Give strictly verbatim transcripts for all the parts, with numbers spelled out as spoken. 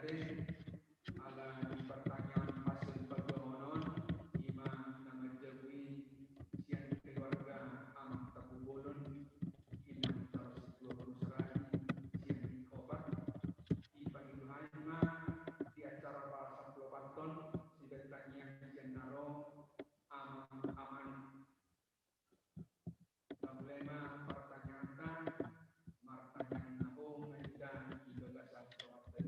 Ala ni partangiangan pasal paduahon on, ima na manjabui sian keluarga Amang Tampubolon, Inang Taros Dua Pulu Saragi, sian Kobar. Dipangido hami ma di acara pasampulupathon, sian tangiang sian na ro, Amang, Amang. Mulai ma partangianganta, martangiang na hohom ma hita di bagasan Tuhanta.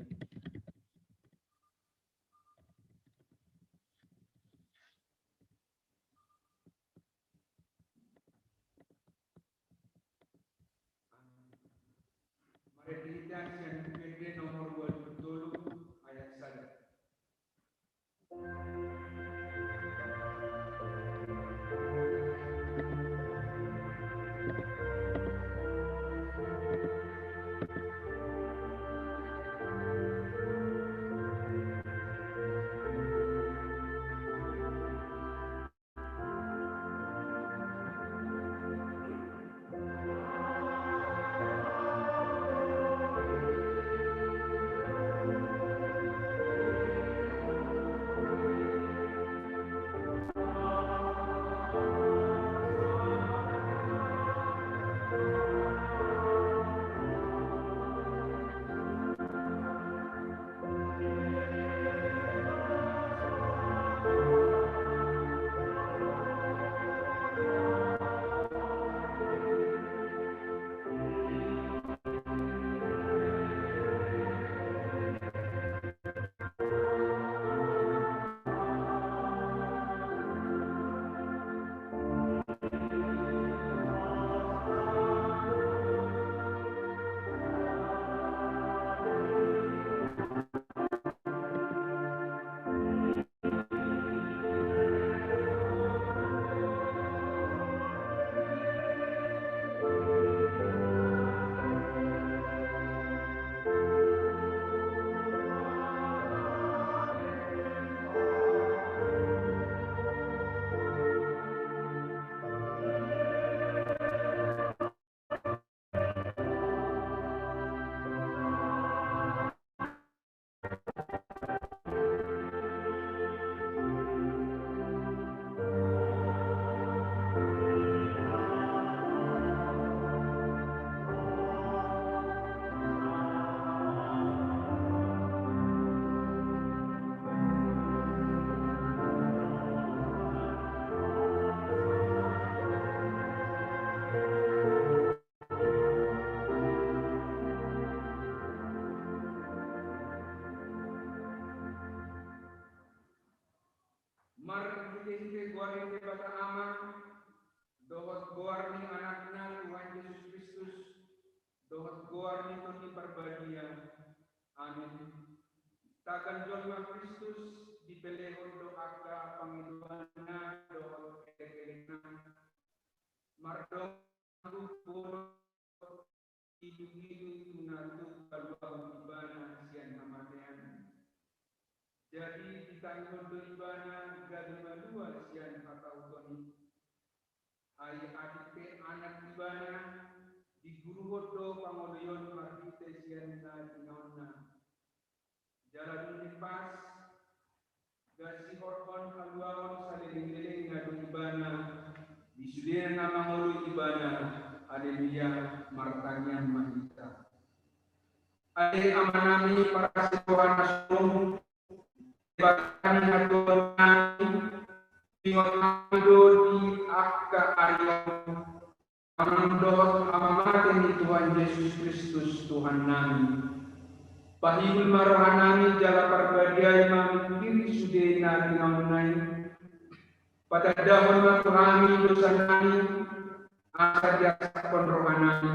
Marende hita sian P P nomor dua pulu tolu ayat sada. Marhitehite goar ni Debata Ama, dohot goar ni Anakna Tuhan Jesus Kristus, dohot goar ni Tondi Parbadia. Amen. Tagan jolma Kristus, dipelehon do angka pangidoanna dohot elekelekna. Mardongan tu bolon, ilumilu tu na tung paluahon ibana sian hamatean. Jadi ditangihon do ibana gabe malua sian hatauton i. Ai atik pe anak ibana, diguruhon do pangoloion marhite sian na jinaonna. Jala dung impas, gasihon haluaon saleleng-lelengna do ibana di sude na mangoloi ibana. Haleluya. Martangiang ma hita. Ale Amanami parasi roha na sumurung, Debatanami, hatuaonnami, ingot hami do di angka ari on, Amang dohot Ama mate ni Tuhan Jesus Kristus Tuhannami. Pahibul ma rohanami jala parbadiai ma mingkiri sude na jinaonna i. Patandahon ma tu hami dosanami, asa diasaphon rohanami.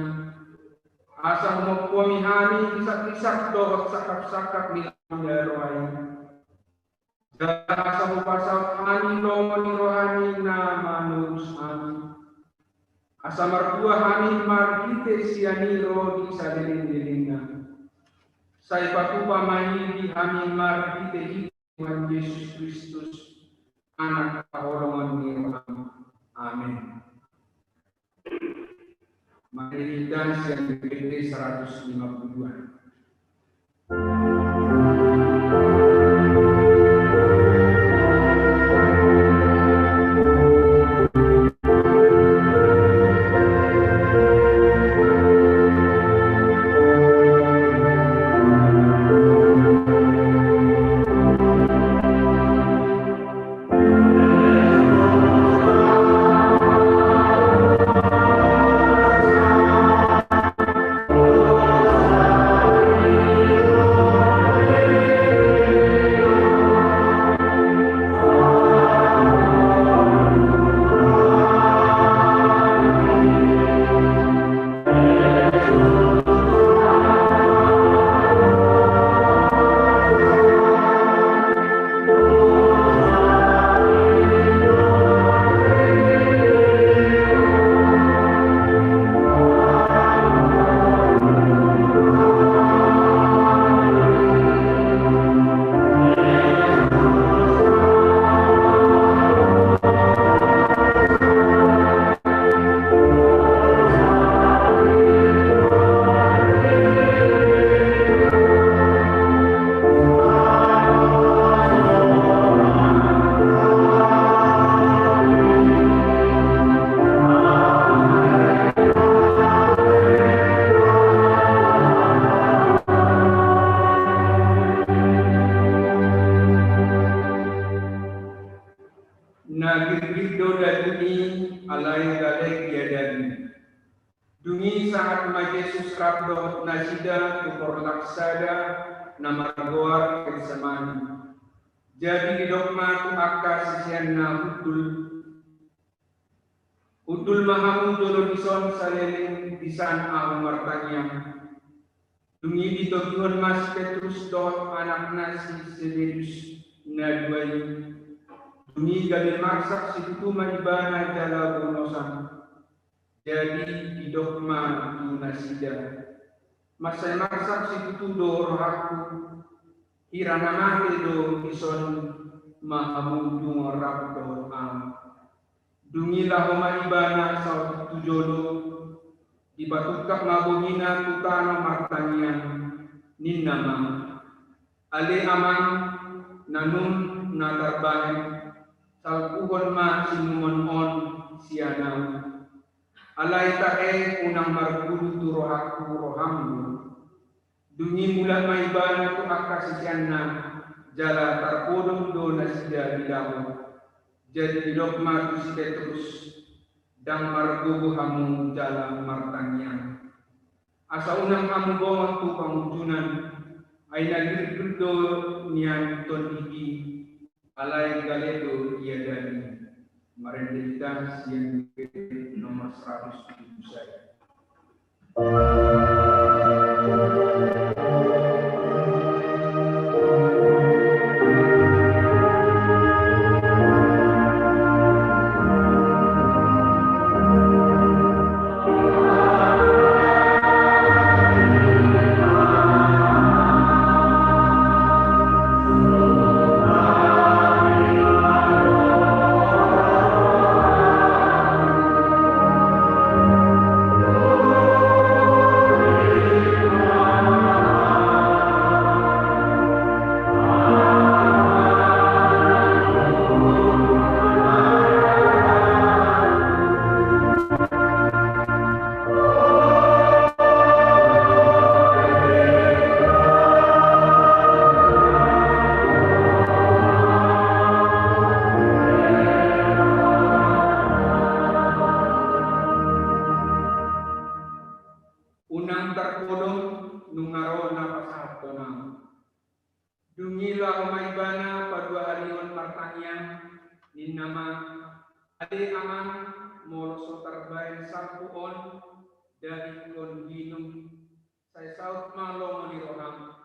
Asa humompomi hami hisap-hisap dohot sangkap-sangkap ni lamuna roha i. Jala asa hupasaut hami lomo ni rohami na manurus hami. Asa marbuah hami marhite sian i ro di saleleng-lelengna. Sai patupa ma i di hami marhite i Tuhan Jesus Kristus, Anak haholongon ni rohami. Amen. Marende hita sian P P seratus lima puluh dua. nasida tu porlak sada na margoar Getsemani. Jadi didok ma tu angka siseanna hundul, hundul ma hamu jolo dison saleleng disan ahu martangiang. Dung i ditogihon ma si Petrus dohot anakna si Sebedus na dua i. Dung i gabe marsak situtu ma ibana jala bonosan. Jadi didok ma tu nasida, mansai marsak situtu do rohangku, hira na mate do dison ma hamu dung rap dohot ahu. Dung i laho ma ibana saut tu jolo, dipatungkap ma bongina tu tano martangiang, ninna ma: Ale Amang, na nunga tarbahen, salpuhon ma siinumon on sian ahu. Alai tahe unang margulu tu rohangku roham do. Dung i mulak ma ibana tu angka siseanna, jala tarpodom do nasida di dapot. Jadi didok ma tu si Petrus: Ndang margogo hamu jala martangiang, asa unang hamu bongot tu pangunjunan. Ai na girgir do nian tondi i, alai gale do iadami. Marende hita sian nomor seratus tujuh puluh satu. Unang tarpodom nunga ro na pasahathon ahu. Dung i laho ma ibana paduahalihon martangiang, ninna ma: Ale Amang, molo so tarbahen salpu on, dahikkon ginum, sai saut ma lomo ni roham.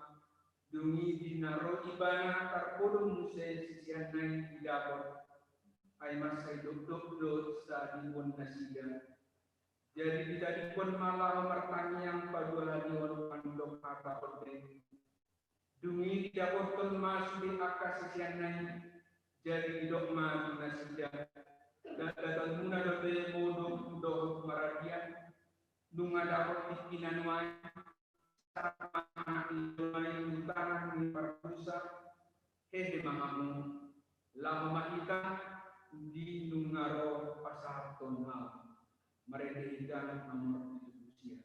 Dung i di na ro ibana tarpodom muse siseanna i di dapot, ai mansai dokdok do saadihon nasida. Jadi ditadingkon ma laho martangiang paduahalihon mandok hata on be. Dung i didapothon ma sude angka siseanna i. Jadi didok ma tu nasida: Dapotmuna dope modom dohot maradian? Nunga dapot tingki na nuaeng, sap ma Anak ni jolma i tu tangan ni pardosa? Hehe ma hamu, laho ma hita, di nunga ro pasahathon ahu. Marende hita nomor pitu pulu sia.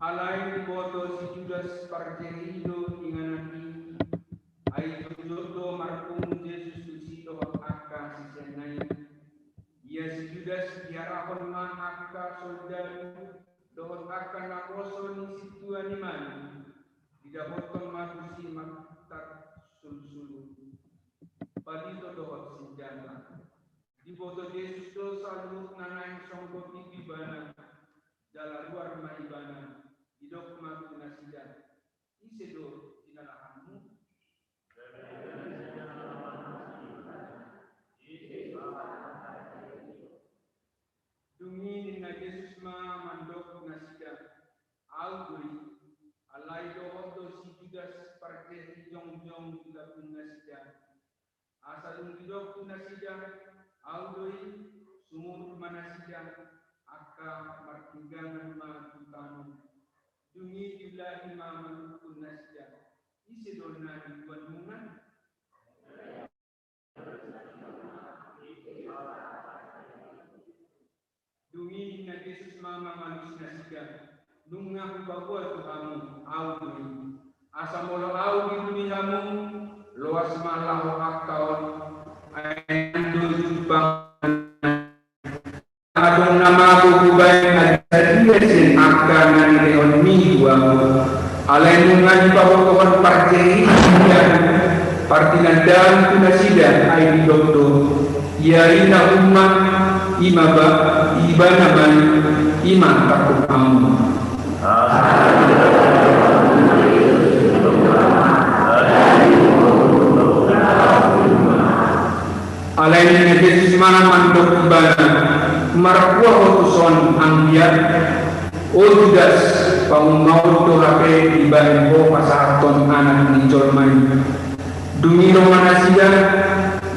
Alai diboto si Judas parjeri i do inganan i, ai jotjot do marpungu Jesus tusi dohot angka siseanna i. Ia si Judas diarahon ma angka soldadu dohot angka naposo ni sintua ni malim, didapothon ma tusi martarsulsulu, palito dohot sinjata. Diboto Jesus do saluhutna naeng songgop i tu ibana, jala ruar ma ibana, didok ma tu nasida: Ise do hinalahanmu? Dung i ninna Jesus ma mandok nasida: Ahu do i. Alai dohot do si Judas parjeri i jongjong di lambung nasida. Asa dung didok tu nasida: Ahu do i, sumurut ma nasida, angka marpinggangan ma tu tano. Dung i diulahi ma manungkun nasida: Ise do na nibuan nunga? Dung i ninna Jesus ma mangalusi nasida: Nunga hupaboa tu hamu, ahu do i. Asa molo ahu dilului hamu, loas ma laho angka on, ai nian do jumpang. Adong na mago hubaen na sadia sian angka na nilehonmi tu ahu. Alai nunga dipabotohon parjeri i ia partinandaan tu nasida, ai didok do: Ia i na uma, i ma ba, ibana ma i, i ma tangkup hamu. Alai ninna Jesus ma mandok ibana: Markua ho tuson anggia? O Judas, parumaen do hape dibaen ho pasahathon Anak ni jolma i. Dung i ro ma nasida,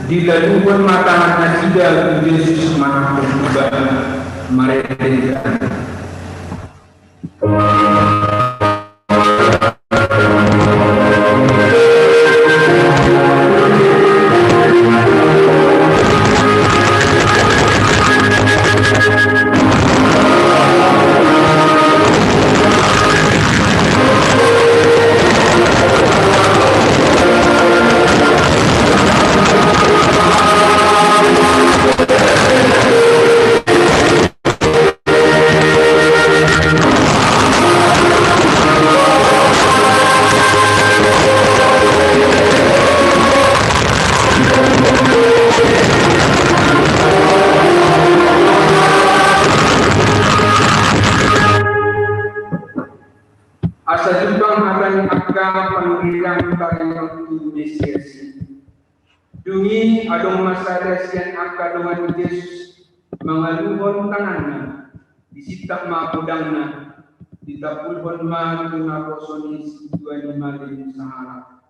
dilaluhon ma tangan nasida tu Jesus manangkup ibana. Marende hita. Asa jumpang hata ni angka panurirang taringot tu Mesias i. Dung i adong ma sada sian angka dongan ni Jesus mangaluhon tanganna, disintap ma podangna, ditampulhon ma tu naposo ni sintua ni malim sahalak.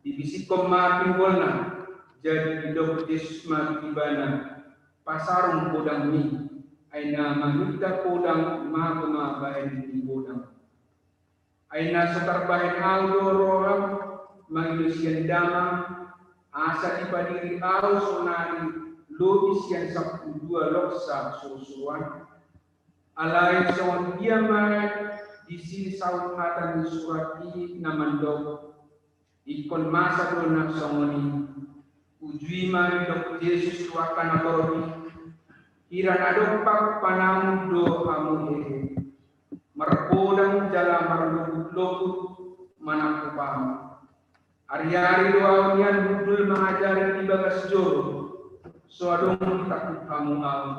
Dibisikkon ma pinggolna, jadi didok Jesus ma tu ibana: Pasarung podangmi. Ai na maminta podang mago ma baen ni podang. Ai na so tarbahen ahu do roham mangido sian Damang, asa dipadiri ahu sonari lobi sian sampulu dua loksa surusuruan? Alai songon dia ma disi saut hata ni surat i na mandok: Ingkon masa do na songon i. Uju i ma didok Jesus tu angka na torop i: Hira na dompak panaun do hamu hehe, marpodang jala marloput-loput manangkup ahu. Ari-ari do ahu nian hundul mangajari di bagas joro, so adong ditangkup hamu ahu.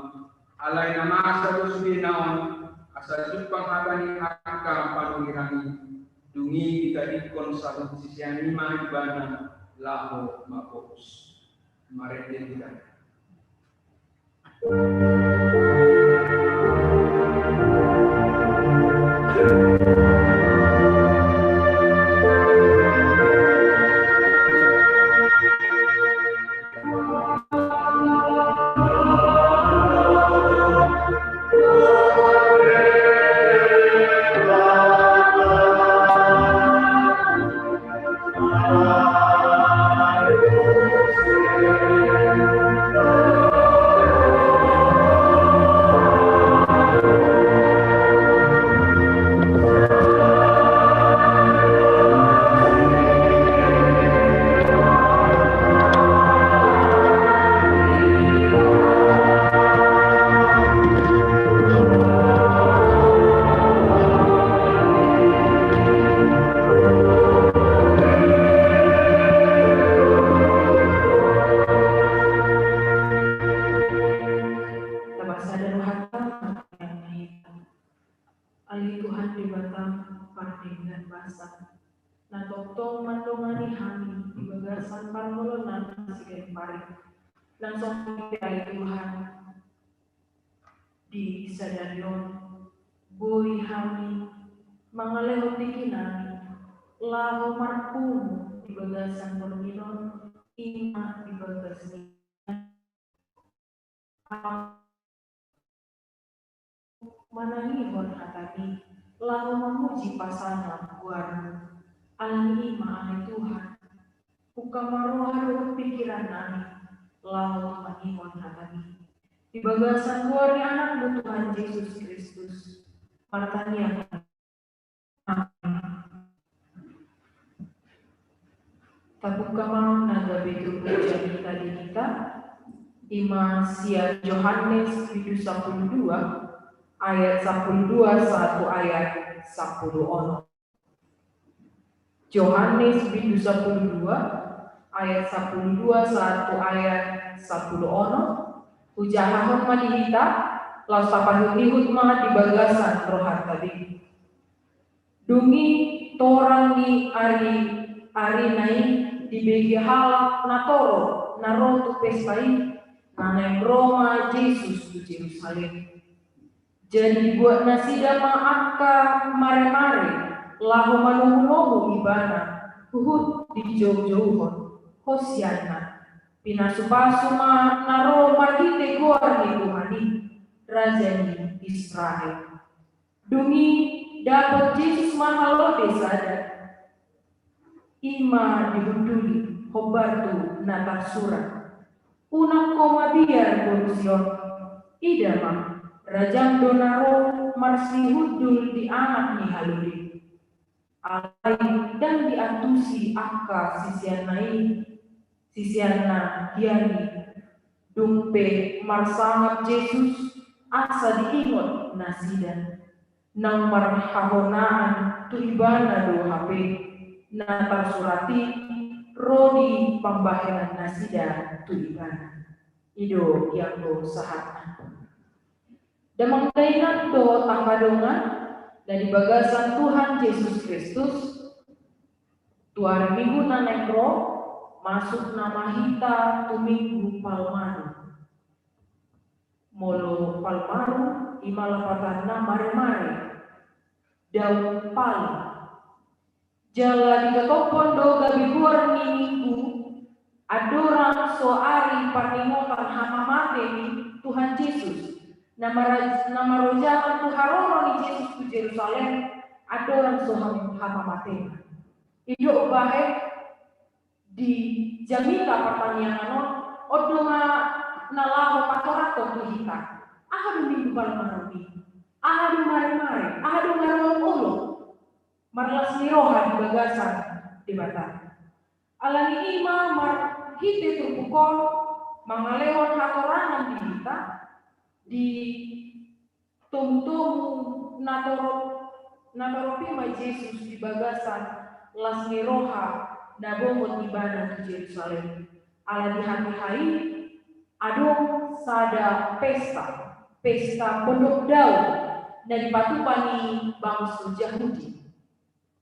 Alai na masa do sudena on, asa jumpang hata ni angka panurirang i. Dung i ditadingkon saluhut sisean i ma ibana laho maporus. Marende hita. tong mandongani hami di bagasan parngoluon nami siganup ari. Nang songon i pe ale Tuhan, di sadari on boi hami mangalehon diri nami laho marpungu di bagasan borngin on, ima di bagas ni manangihon hatami laho mamuji pasangap goarmu. Alani i ma ale Tuhan, buka ma roha dohot pingkiran nami laho tumangihon hatami di bagasan goar ni Anakmu Tuhan Jesus Kristus. Martangiang. Tabuka ma na gabe turpuk jamita di hita, ima sian Johannes bindu sampulu dua ayat sampulu dua sahat tu ayat sampulu onom. Johannes bindu sampulu dua ayat sampulu dua sahat tu ayat sampulu onom. Hujahahon ma di hita, laos tapaihutihut ma di bagasan rohanta be. Dung i torang ni ari, arina i dibege halak na torop na ro tu pesta i, na naeng ro ma Jesus tu Jerusalem. Jadi dibuat nasida ma angka maremare laho manomunomu Ibana, huhut dijoujouhon: Hosianna! Pinasupasu ma na ro marhite goar ni Tuhan i, Raja ni Israel. Dung i dapot Jesus ma halode sada, ima dihunduli hombar tu na tarsurat: Unang ho mabiar, boru Sion, ida ma, rajam do na ro marsihundul di anak ni halode. Alai ndang diantusi angka siseanna i, siseanna hian i. Dung pe marsangap Jesus asa diingot nasida, naung marhahonaan tu Ibana do hape na tarsurat i ro di pambahenan nasida tu Ibana. I do ianggo sahatna. Damang dainang dohot angka dongan na di bagasan Tuhan Jesus Kristus, tu ari Minggu na naeng ro, masuk nama hita tu Minggu Palmarum. Molo Palmarum, ima lapatanna maremare, daun palem. Jala ditotophon do gabe goar ni Minggu, andorang so ari parningotan hamamate ni Tuhan Jesus, na mara-, na marojahan tu haroro ni Jesus tu Jerusalem, andorang so ham-, hamamatena. I do umbahen di jamita partangiangan on, on do ma na laho patoranghon tu hita: Aha do Minggu Palmarum i? Aha do maremare? Aha do marolopolop? Marlas ni roha di bagasan Debata. Alani i ma marhite turpuk on mangalehon hatorangan di hita di tomutomu na torop, na torop i ma Jesus di bagasan las ni roha na bongot Ibana tu Jerusalem. Ala di hatiha i adong sada pesta, pesta Pondok Dao na dipatupa ni bangso Jahudi.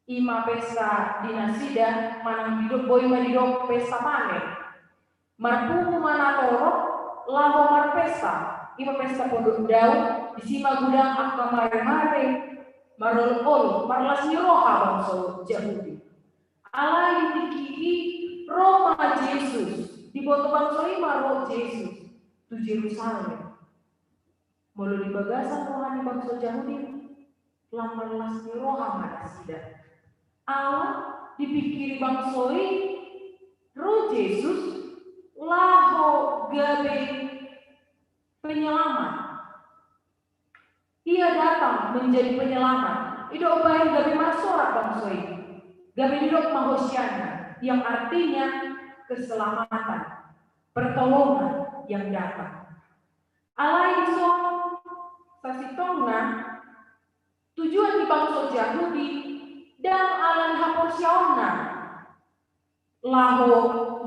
Ima pesta di nasida manang didok, boi ma didok pesta panen. Marpungu ma na torop laho marpesta, ima pesta Pondok Dao, disi ma godang angka maremare, marolopolop, marlas ni roha bangso Jahudi. Alai di tingki i ro ma Jesus, diboto bangso i ma ro Jesus tu Jerusalem. Molo di bagasan roha ni bangso Jahudi, lam marlas ni roha ma nasida. Ala dipingkiri bangso i ro Jesus laho gabe penyelamat. Ia datang menjadi penyelamat. I do umbahen gabe marsorak bangso i. Gabe didok ma Hosianna, yang artinya keselamatan, pertolongan yang datang. Alai dison sasintongna tujuan ni bangso Jahudi ndang ala ni haporseaonna laho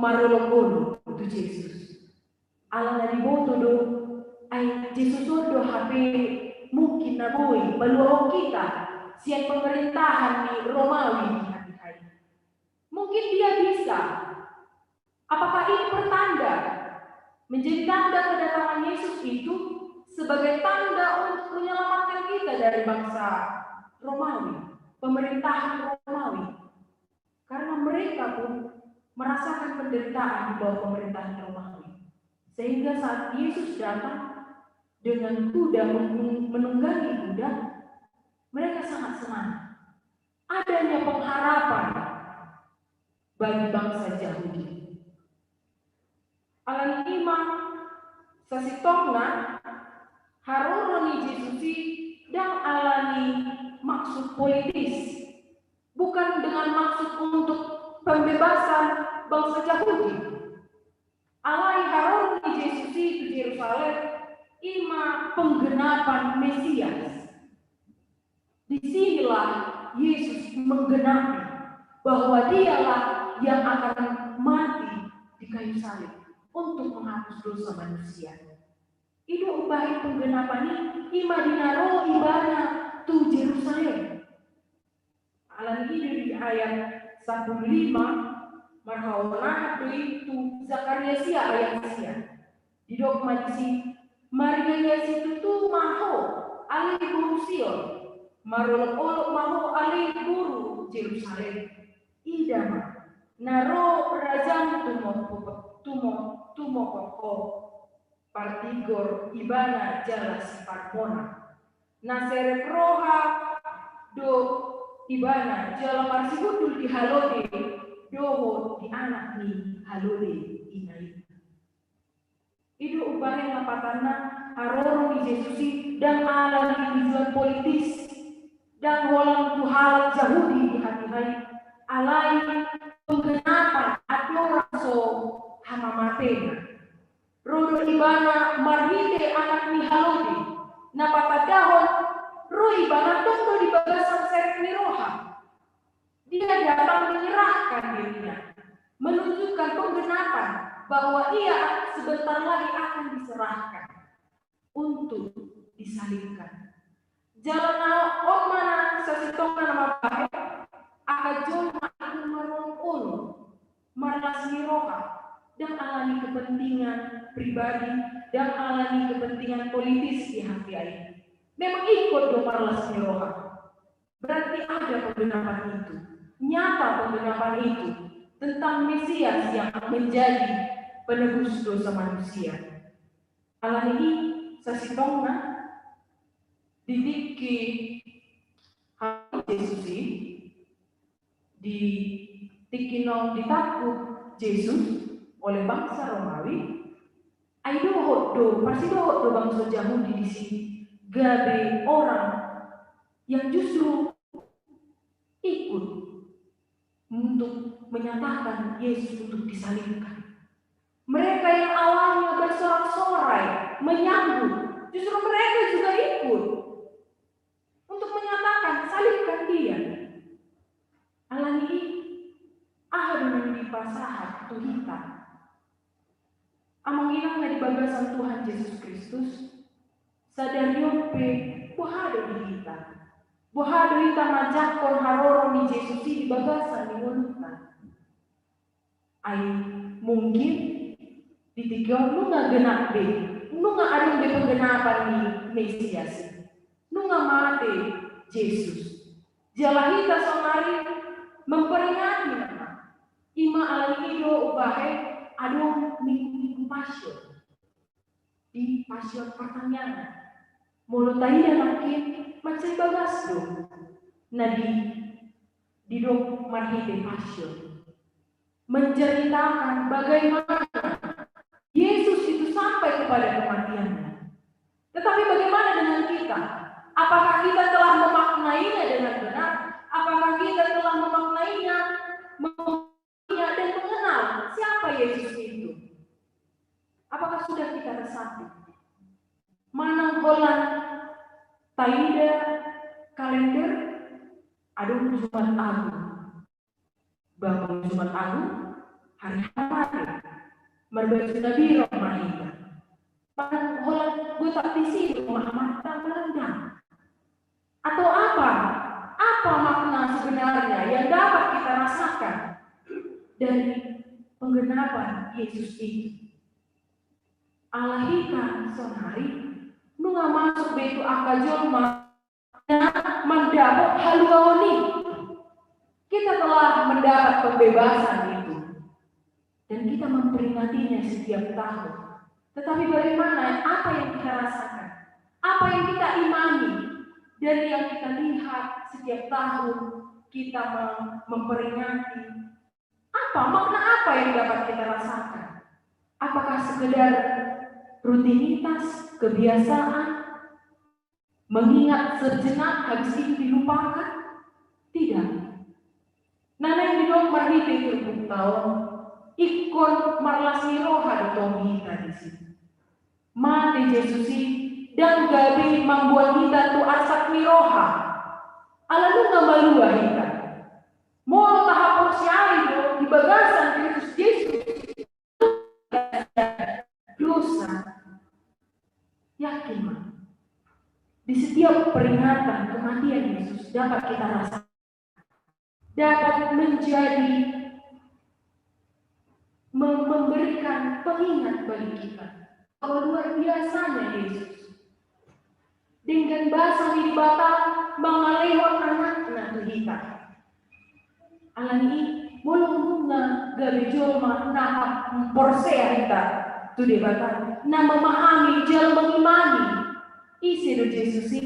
marolopolop tu Jesus. Ala na diboto do, ai Jesus on do hape mungkin na boi paluahon hita sian pemerintahan ni Romawi di hatiha i. Mungkin dia bisa. Apakah ini pertanda? Menjadi tanda kedatangan Yesus itu sebagai tanda untuk menyelamatkan kita dari bangsa Romawi, pemerintahan Romawi. Karena mereka pun merasakan penderitaan di bawah pemerintahan Romawi. Sehingga saat Yesus datang dengan kuda, menunggangi kuda, mereka sangat senang. Adanya pengharapan bagi bangsa Jahudi. Alani i ma sasintongna haroro ni Jesus i ndang alani maksud politis, bukan dengan maksud untuk pembebasan bangsa Jahudi. Alai haroro ni Jesus i tu Jerusalem i ma penggenapan Mesias. Di sinilah Yesus menggenapi bahwa dialah yang akan mati di kayu salib untuk menghapus dosa manusia. I do umbahen penggenapan i, i ma di na ro ibana tu Jerusalem. Alani i di ayat sampulu lima, marhaonahan do i tu Zakaria sia ayat sia. Didok ma disi, maringaringa situtu ma ho ale boru Sion, marolopolop ma ho ale boru Jerusalem. Ida ma, na ro rajam tumo, tumo, tumopot ho, partigor ibana jala siparmonang. Na serep roha do ibana jala marsihundul di halode dohot di anak ni halode ina i. I do umbahen lapatanna haroro ni Jesus i ndang alani tujuan politis, ndang holan tu halak Jahudi di hatiha i, alai penggenapan andorang so hamamatena. Ro do ibana marhite anak ni halode, na patandahon ro ibana tong do di bagasan serep ni roha. Dia datang menyerahkan dirinya, menunjukkan penggenapan bahwa ia sebentar lagi akan diserahkan untuk disalibkan. Jala na on ma na sasintongna na mambahen, angka jolma akhirna marolopolop, marlas ni roha, ndang alani kepentingan pribadi, ndang alani kepentingan politis di hatiha i. Memang ingkon do marlas ni roha. Berarti ada penggenapan itu. Nyata penggenapan itu tentang Mesias yang menjadi penebus dosa manusia. Alani i sasintongna di tingki halak Jesus i, di tingki naung ditangkup Jesus oleh bangsa Romawi, ai dohot do, parsidohot do bangso Jahudi disi gabe orang yang justru ikut untuk menyatakan Yesus untuk disalibkan. Mereka yang awalnya bersorak-sorai menyambut, justru mereka juga ikut untuk menyatakan, "Salibkan Dia." Alani i, aha do na dipasahat tu hita? Amang inang na di bagasan Tuhan Jesus Kristus, sadari on pe boha do di hita? Boha do hita manjangkon haroro ni Jesus i di bagasan ni ngolunta? Ai mungkin di tingki on nunga genap be, nunga adong be penggenapan ni Mesias i, nunga mate Jesus. Jala hita saonari memperingati nama. I ma alani i do umbahen adong minggu-minggu Pasion. Di Pasion partangiangan. Molo taida nangkin mansai bagas do na di, didok marhite Pasion. Menceritakan bagaimana Yesus itu sampai kepada kematiannya. Tetapi bagaimana dengan kita? Apakah kita telah memaknainya dengan benar? Apakah kita telah memaknainya, memaknainya dan mengenal siapa Yesus itu? Apakah sudah kita resapi? Manang holan taida kalender, adong Jumat Agung. Bangun Jumat Agung, hari H mate. Marbaju na biru ma hita. Manang holan gotap disi ma amanta marendam. Atau apa? Apa makna sebenarnya yang dapat kita rasakan? dari penggenapan Yesus itu. Ala hita saonari, nunga masuk be tu angka jolma na mandapot haluaon i. Kita telah mendapat pembebasan itu. Dan kita memperingatinya setiap tahun. Tetapi bagaimana, apa yang kita rasakan? Apa yang kita imani? Dan yang kita lihat setiap tahun kita mem-, memperingati. Apa, makna apa yang dapat kita rasakan? Apakah sekedar rutinitas, kebiasaan, mengingat sejenak habis itu dilupakan? Tidak. Nah, na naeng didok marhite turpukta on, ingkon marlas ni roha do tong hita disi. Mate Jesus i ndang gabe mamboan hita tu arsak ni roha. Ala nunga malua hita. Molo tahaporseai do di bagasan Kristus Jesus dosa. Yakin ma, di setiap peringatan kematian Yesus dapat kita rasakan, dapat menjadi mem-, memberikan pengingat bagi kita bahwa luar biasanya Yesus. Denggan basa ni Debata mangalehon Anakna tu hita. Alani i, molo nunga gabe jolma na porsea hita tu Debata, na memahami jala mangimani ise do Jesus i,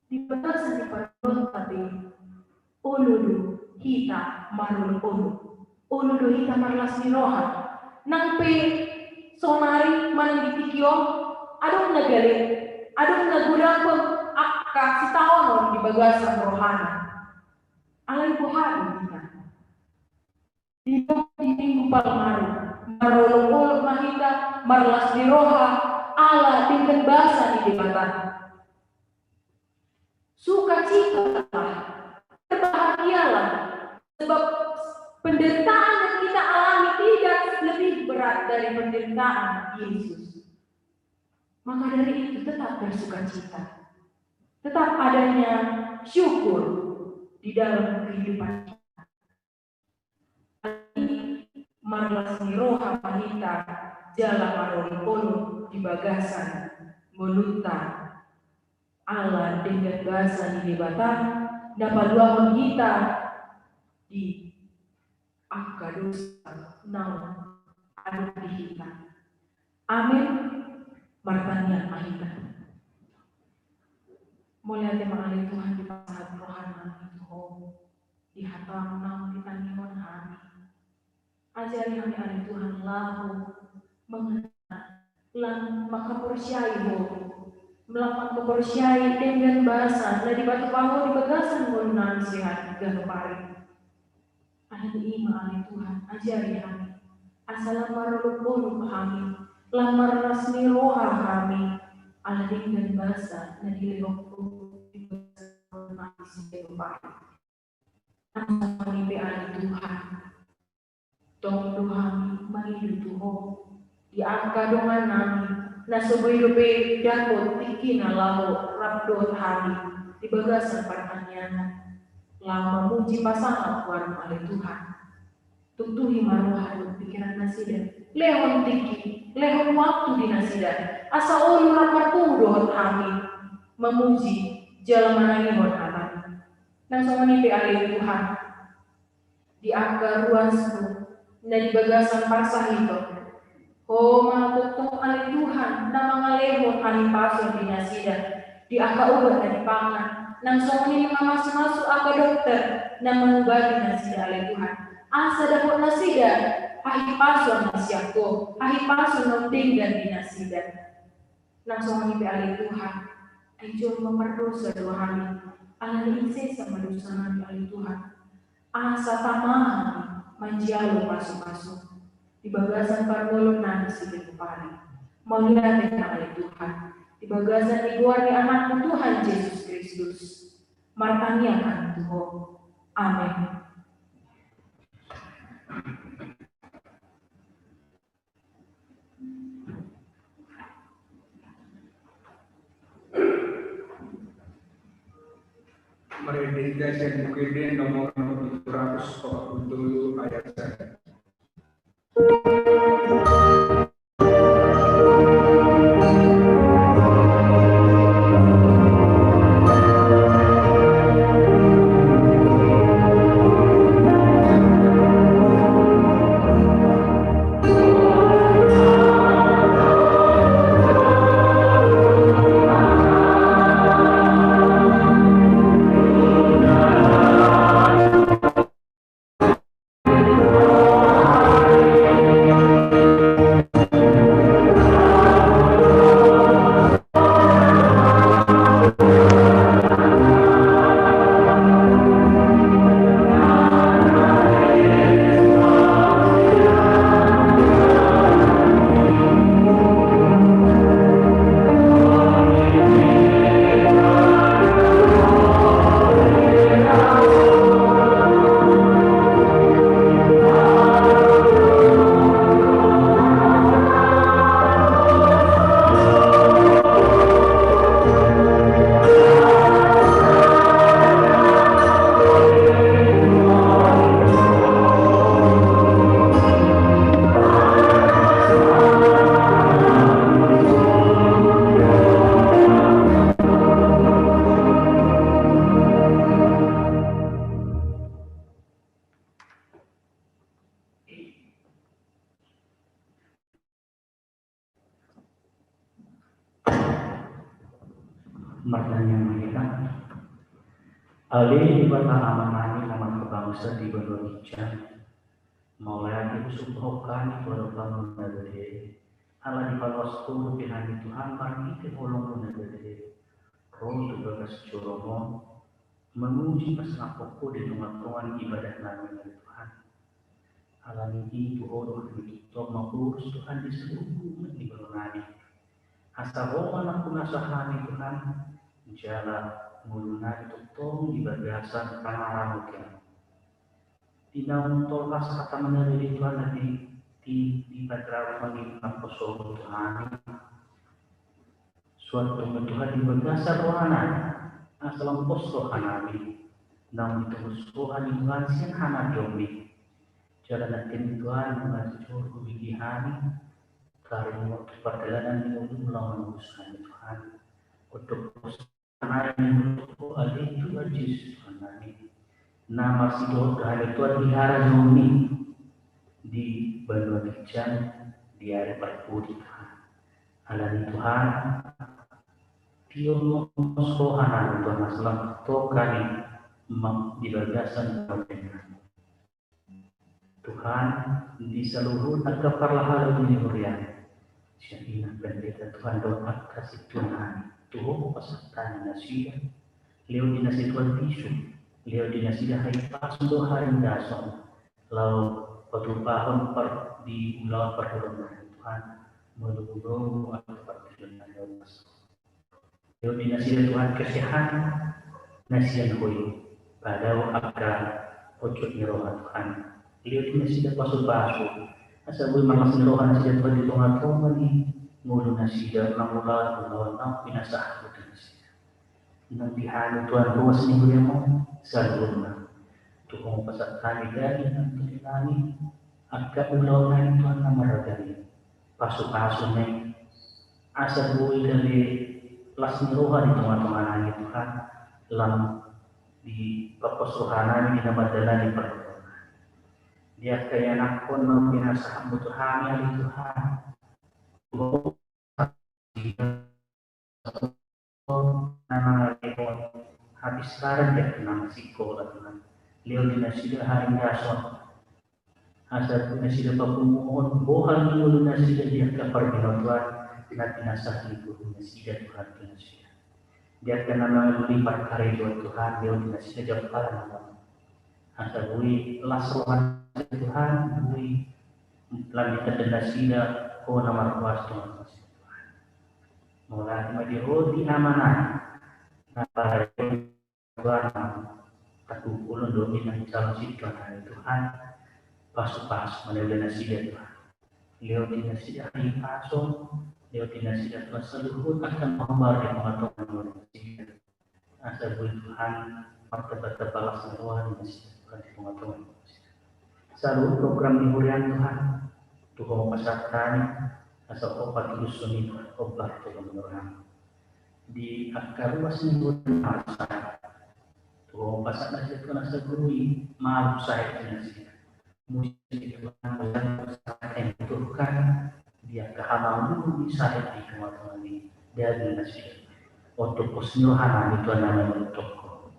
di bagasan ni parngoluonta pe, olo do hita marolopolop, olo do hita marlas ni roha. Nang pe saonari manang di tingki on, adong na gale, adong na godang pe angka sitaonon di bagasan rohana. Alai boha do hita? Di, di Minggu Palmarum, marolopolop ma hita, marlas ni roha, ala denggan basa ni Debata. Sukacitalah, berbahagialah, sebab penderitaan yang kita alami tidak lebih berat dari penderitaan Yesus. Maka dari itu, tetap bersukacita. Tetap adanya syukur di dalam kehidupan kita. Marlas ni roha ma hita jala marolopolop di bagasan ngolunta, ala denggan basa ni Debata na paluahon hita di angka dosa naung adong di hita. Amen. Martangiang ma hita. Mauliate ma ale Tuhan, dipasahat rohanami tu Ho, di hataM naung ditangihon hami. Ajari hami ale Tuhan laho manganna, lam manghaporseai Ho, lam manghaporseai denggan basa na dipatupa Ho di bagasan ngolunami sian ganup ari. Alani i ma ale Tuhan, ajari hami asa lam marolopolop hami, lam marlas ni roha hami, ala denggan basa na dilehon Ho di bagasan ngolunami sian ganup ari. Nang songon i pe ale Tuhan, tong do hami mangido tu Ho di angka dongannami na so boi dope dapot tingkina laho rap dohot hami di bagasan partangiangan, laho mamuji pasangap goarMu ale Tuhan. Tuktuhi ma roha dohot pingkiran nasida, lehon tingki, lehon waktu di nasida, asa olo rap marpungu dohot hami mamuji jala manangihon hataMi. Nang songon i pe ale Tuhan, di angka ruasMu na di bagasan parsahiton, Ho ma tongtong ale Tuhan na mangalehon hahipason di nasida, di angka obat na dipangan, nang songon i ma na mamasumasu angka dokter na mangubati nasida ale Tuhan, asa dapot nasida hahipason na sian Ho, hahipason naung denggan di nasida. Nang songon i pe ale Tuhan, ai jolma pardosa do hami, alani i sesa ma dosanami ale Tuhan, asa tama hami manjalo pasupasu di bagasan parngoluonnami siganup ari. Mauliate ma ale Tuhan, di bagasan ni goar ni AnakMu Tuhan Jesus Kristus, martangiang hami tu Ho. Amen. Marende hita sian Buku Ende nomor pitu ratus opat pulu tolu ayat sada. Martangiang ma hita. Ale Debata Amanami na marhabangsa di banua ginjang, mauliate husumbahon hami tu adopanMu na bade, ala dipaloas Ho dope hami Tuhan marhite holongMu na bade, ro tu bagas joroMon, manguji pasangaphon Ho di tongatonga ni ibadah nami na Tuhan. Alani i tu Ho do hami tongtong mangurus Tuhan di saluhut umat ni banua nami. Asa Ho manampunasa hami Tuhan, jala ngolu nami tongtong di bagasan pangarantoan. Di naung tolhas hata manari di Tuhan na di, di, di padrau mangin naposo tu hami. Suat tongtong Tuhan di bagasan roha nami, asa lam pos roha nami, naung ditobus roha ni Tuhan sian hanapion i. Jala nangkin Tuhan, mangajor hubege hami, karingot tu pardalanan ni ngolu laho manobus hami Tuhan. Ondop pos roha nami, ale Tuhan Jesus Tuhan nami. Na masidohot hami Tuhan di harajaon i, di banua ginjang, di ari parpudi Tuhan. Alani Tuhan, tiop mos roha nami Tuhan, asa lam tongtong hami ma-, di bagasan pardalanan. Tuhan, di saluhut angka parhalado ni huriaM, sian inang pendeta Tuhan dohot angka situan nami, tu Ho pasahat hami nasida, lehon di nasida Tuhan bisuk, lehon di nasida hahipason dohot haringgason, laho patupahon par-, di ulaon parboruon nami Tuhan, molo-molo angka partingkian nami. Lehon di nasida Tuhan kesehatan na sian Ho i, padao angka hojot ni roha Tuhan. Lehon di nasida pasupasu, asa boi marlas ni roha nasida Tuhan di tongatonga ni ngolu nasida mangulahon ulaon naung pinasahatMu tu nasida. Nang di hami Tuhan ruas ni huriaM on saluhutna. Tu Ho ma pasahat hami daging nang tondi nami, angka ulaon nami Tuhan na marragam i. Pasupasu ma i, asa boi gabe las ni roha di tongatonga nami Tuhan, lam dipapos roha nami di na mandalani parboruon nami. Di angka ianakhon naung pinasahatMu tu hami ale Tuhan. Na mangalehon hapistaran di angka na masikola Tuhan. Lehon di nasida haringgason. Asa boi nasida papunguhon bohal ni ngolu nasida di angka parbinotoan na pinasahat ni guru nasida Tuhan tu nasida. Di angka na manguli parkarejoan Tuhan, lehon di nasida jampalan na baru. Asa boi las roha nasida Tuhan, boi lam ditanda nasida Ho na markuasa Tuhan. Mauliate ma di Ho di Amanami na parajai. Tuhan, tangkukulon do inang calon situan nami Tuhan, pasupasu ma i ale nasida Tuhan. Lehon di nasida hahipason, lehon di nasida Tuhan saluhut angka na hombar di tongatonga ni nasida. Asa boi Tuhan, martamba-tamba las ni roha ni nasida Tuhan di tonga-tonga. Saluhut program ni huriaM Tuhan, tu Ho pasahat hami, asa Ho patudushon i hombar tu lomo ni rohaM. Di angka ruas ni huriaM, tu Ho pasahat nasida Tuhan asa boi malum sahit nasida. Muse Tuhan, Tuhan, Tuhan, di angka hamaolon i sahit di tonga-tonga ni daging nasida. Oto pos ni roha nami Tuhan nami manontong Ho.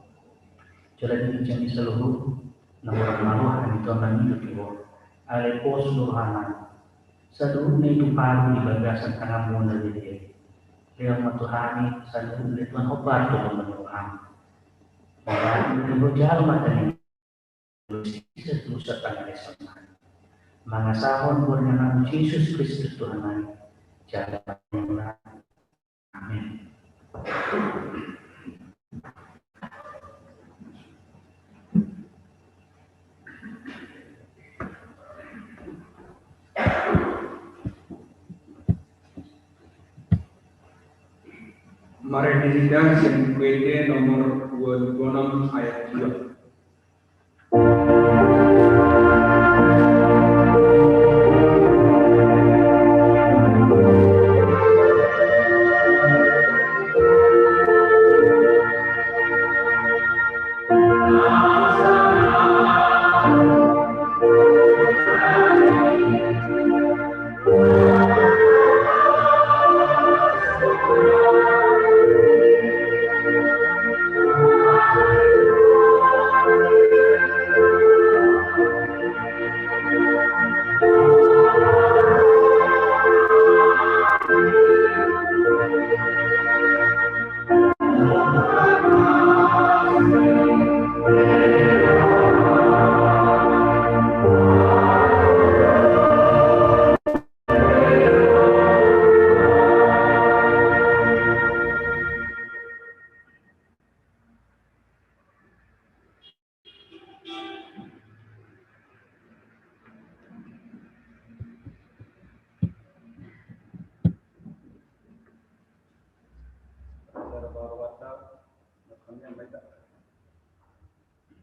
Jala di ginjang ni saluhut na hurang malua hami Tuhan nami tu Ho. Alai pos ni roha nami. Saluhutna i tu palu di bagasan tanganMu na badia i. Lehon ma tu hami saluhutna i Tuhan hombar tu lomo ni rohaM. Mauliate ma di Ho jalo ma tadi. Dosa tangan ni sesama. Mangasahon goar ni Anakmu Jesus Kristus Tuhan nami. Jala. Amin. Marende hita sian Buku Ende nomor dua puluh enam ayat dua.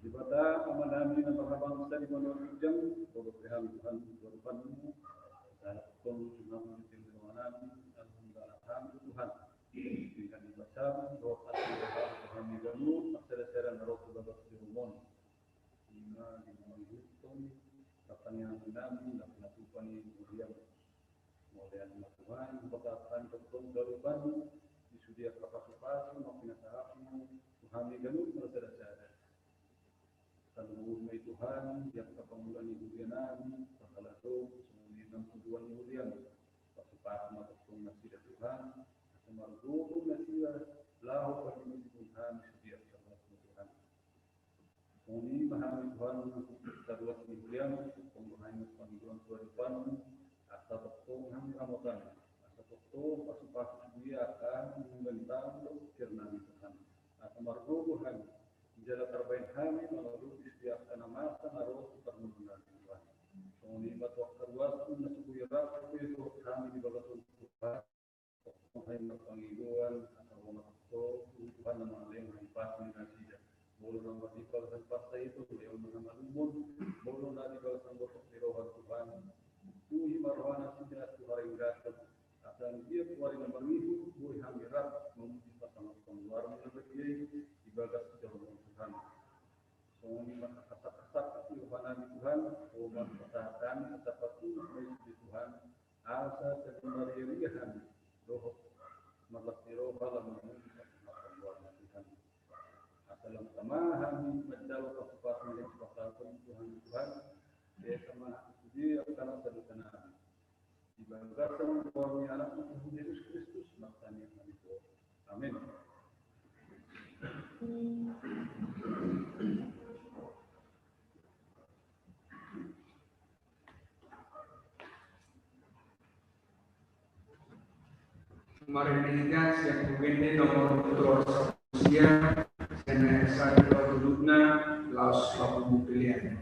Debata Amanami na marhabangsa di banua ginjang, hudokkon hami Tuhan tu adopanMu, asa tongtong hami di tingki rohanami, asa mangalap hami Tuhan. Di hami pasam, dohot asi ni rohaM tu hami ganup, marsada-sada na ro tu bagas joroMon. Ima di mangihuthon partangiangan nami, na pinatupa ni huriaM. Mauliate ma Tuhan, hupasahat hami tongtong tu adopanMu, di sude angka pasu-pasu na pinasahatMu tu hami ganup marsada-sada. Saluhutna i Tuhan, di angka pangula ni huria nami, pangalaho, songon i nang tubuan ni huria nami. Pasu-pasu ma tongtong nasida Tuhan, asa margogo nasida, laho panggidohon hami sude angka anak-anakMu Tuhan. Songon i ma hami Tuhan, angka ruas ni huria nami, tongtong hami pangidoan tu adopanMu, asa tongtong hami ramotan, asa tongtong pasu-pasu sude angka hami, nunga ni tanggo, pikiran nami Tuhan. Asa margogo hami, jala tarbahen hami mangadopi sude angka na masa na ro tu parngoluon nami Tuhan. Songon i ma tu angka ruasMu na so boi rap dohot hami di bagasan Tuhan. Songon i ma pangidoan, asa Ho ma tongtong, Tuhan na mangalehon hahipason di nasida. Molo na di bagasan pansahiton, lehon ma hamalumon, molo na di bagasan gotok ni roha Tuhan. Tuhi ma roha nasida tu haringgaton. Asa anggiat tu ari na mangihut, boi hami rap mamuji pasangaphon goarMu na badia i, di bagas joro Tuhan. Songon i ma angka saksaksak ni roha nami Tuhan, Ho ma pasahat hami asa patuduhon sude Tuhan, asa sai mariaria hami, dohot marlas ni roha laho mamuji pasangaphon goarMu Tuhan. Asa lam tama hami manjalo pasu-pasu na dipasahat Tuhan Tuhan, asa ma sude angka na sadosa nami. Di bagasan goar ni AnakMu Tuhan Jesus Kristus, martangiang hami tu Ho. Amin. Marende hita sian Buku Ende nomor dua ratus sia, sian ayat sada tu ayat tolu na, laos papu buku pilihan.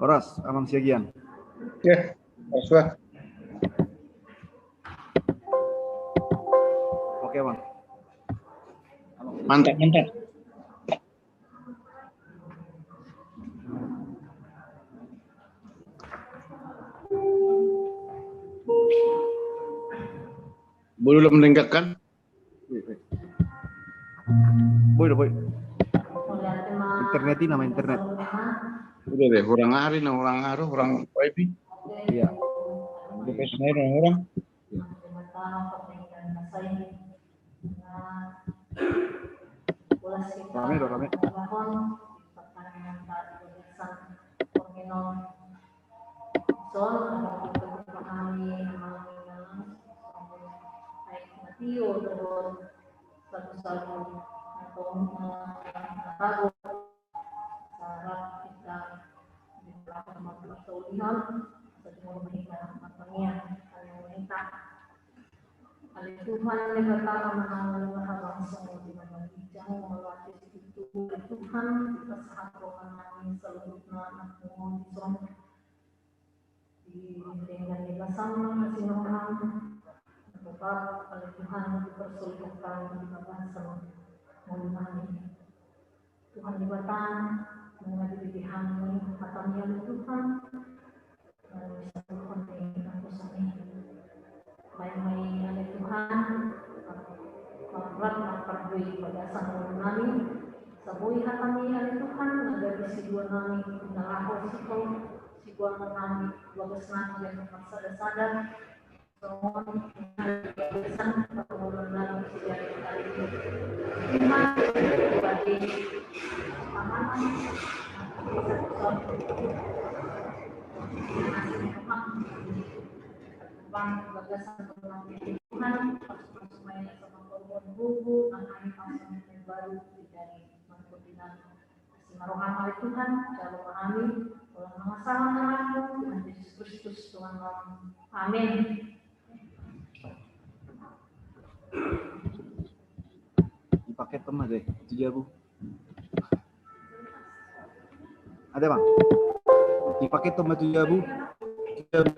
Horas, Amang Siagian. Ya, horas, Bang. Oke, Bang. Mantap, mantap. Boleh mendengarkan? Boi do, boi. Internet i nama, internet. Udah deh, hurang ari, na hurang aru, hurang wifi. Iya. Buka sini hurang. Iya. Rame do, rame. Son, adong do hami manang, baik Matio dohot salusalu na tong, eh, na tago, sahat hita di tengah martaulihan, sahat hita martangiang, hami Tuhan, Debata na manangan habangsa di na mangijang, mauliate tu Tuhan, dipasahat roha nami saluhutna na hudison. Di denggan ni basaM na sinoran, tetap ale Tuhan, dipersolihon Ho di bagasan ngolu nami. Tuhan Debata, nunga dibege hami hataMi ale Tuhan, lalu saluhutna naposona i. Bahen ma i ale Tuhan, marmurat marparbue di bagasan ngolu nami, asa boi hataMi ale Tuhan, na gabe sidua nami, na laho sihol, siboan nami, bagas nami, dan marsada-sada, Tuhan, pas-pas main sama korban bubu, tangan pasang yang baru, tidak mengikuti nami. Asi ma rohaM ale Tuhan, jalo ma hami, holan na masa ma nami, Tuhan Jesus Kristus, Tuhan nami. Amin. Dipaketon ma deh, tu jabu. Ada, Bang? Dipaketon ma tu jabu. Tu jabu.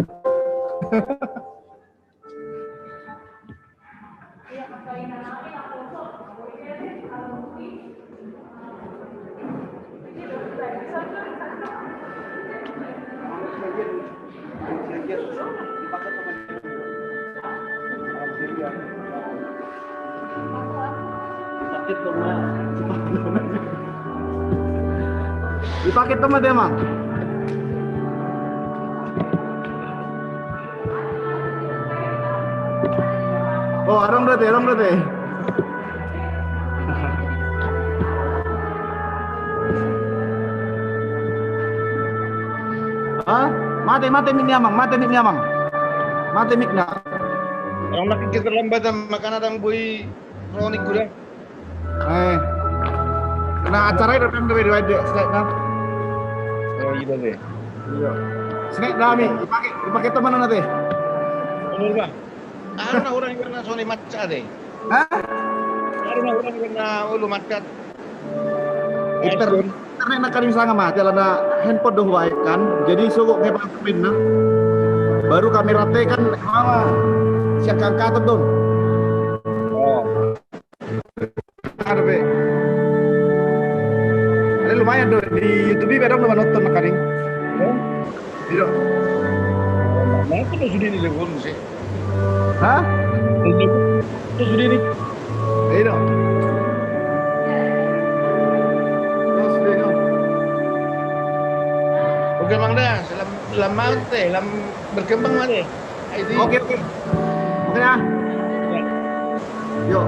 Dipaketon ma dia, Mang. Oh, adong do ate, adong do ate. Hah? Mate, mate mic ni amang, mate mic ni amang. Mate mic na. Orang nak kita terlambat, makana dang boi ronik gula. Eh. Na acara i do dang do be, do be, snack na. Oh, iya be. Iya. Snack nami, dipake, dipaketon ma na ate. Bener, Bang. Aha na hurang na songon i macet ate? Hah? Aha na hurang na olo macet? Inter-, internet nangkaning sanga mate, alana handphone do hubahen kan. Jadi sogot nge bang na. Baru kamera te kan, mama, sian angkatan do. Oh. Ada be. Ada lumayan do, di YouTube i be adong do manonton nangkaning. Oh. Iya. Nah, itu sudah ini, telepon sih. Hah? Itu sudah ini. Iya. Terus dia kan. Oke, Mang, dah. Selam-, selamat deh, lam-, berkembang, Mang, deh. Oke, oke. Oke, ya. Ya. Yuk.